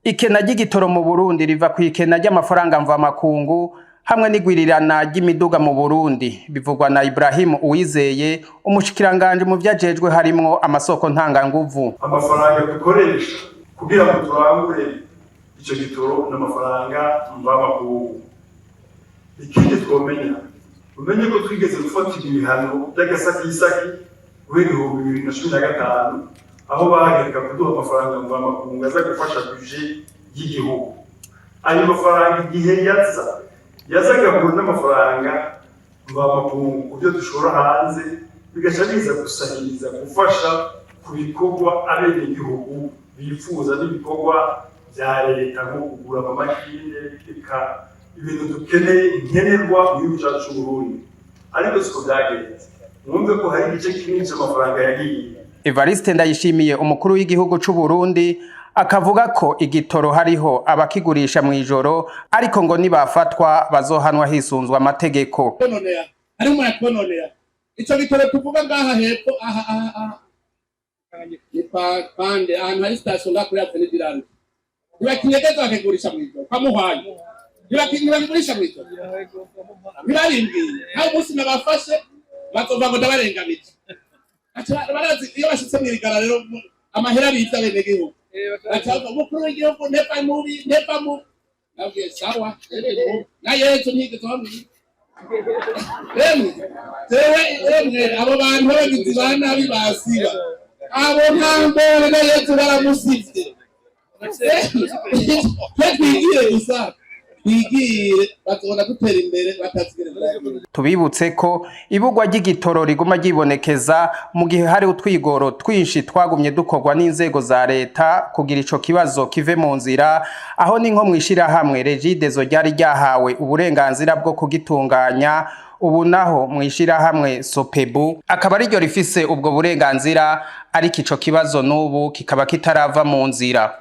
Ikena ry'igitoro mu Burundi riva ku ikena ry'amafaranga mvamakungu hamwe n'igwirirana ry'imiduga mu Burundi, bivugwa na Ibrahim Uwizeye, umushikiranganje mu vyajejwe harimwo amasoko ntanganguvu. Amafaranga dukoresha kugira ngo turangure ico gitoro n'amafaranga mvamakungu. Ikindi twomenya, umenye ko twigeze gufatira ibihano by'agasakisaki guhera 2015, aho bahagarika kuduha amafaranga mvamakungu aza gufasha budget y'igihugu. Ayo mafaranga igihe yaza, yazaga n'amafaranga mvamakungu ku byo dushora hanze, bigaca biza gusahiriza gufasha ku bikorwa abenegihugu bifuza n'ibikorwa bya leta, nko kugura amamashini, eka ibintu dukeneye nkenerwa mu gihugu cyacu c'Uburundi. Ariko siko byagenze. Mwumve ko hari igice kinini c'amafaranga yagiye. Evariste Ndayishimiye, umukuru w'igihugu c'u Burundi, akavuga ko igitoro hariho abakigurisha mw'ijoro, ariko ngo nibafatwa bazohanwa hisunzwe amategeko. Kononera hari umuntu akononera ico gitoro tuvuga ngaha hepfo aha aha aha ni kwa pande ahantu hari station ngaha kuri Avenue Dirande. Ntibakinyegeza bakigurisha mw'ijoro kwa Muhwanyi, ntibakigurisha mw'ijoro, ntibabimbwiye. Nta umunsi nabafashe bazova ngo ndabarenganije. Barazi iyo bashitse mw'irigara rero amahera biza abenegihugu baca bavuga umukuru w'igihugu neva mubi, neva mubi. Nabwiye sawa na Yesu ntiyigeze bamwiba. Emwe jewe, emwe, abo bantu b'abagizi ba nabi basiba abo nta ngorane, na Yesu baramusivye. Twe twigire gusa, twigire, bazobona dutera imbere batazigere. Tubibutse ko ibugwa ry'igitoro riguma ryibonekeza mu gihe hari utwigoro twinshi twagumye dukorwa n'inzego za leta kugira ico kibazo kive mu nzira. Aho ni nko mw'ishirahamwe Regideso ryari ryahawe uburenganzira bwo kugitunganya, ubu naho mw'ishirahamwe Sopebu akaba ariryo rifise ubwo burenganzira, ariko ico kibazo n'ubu kikaba kitarava mu nzira.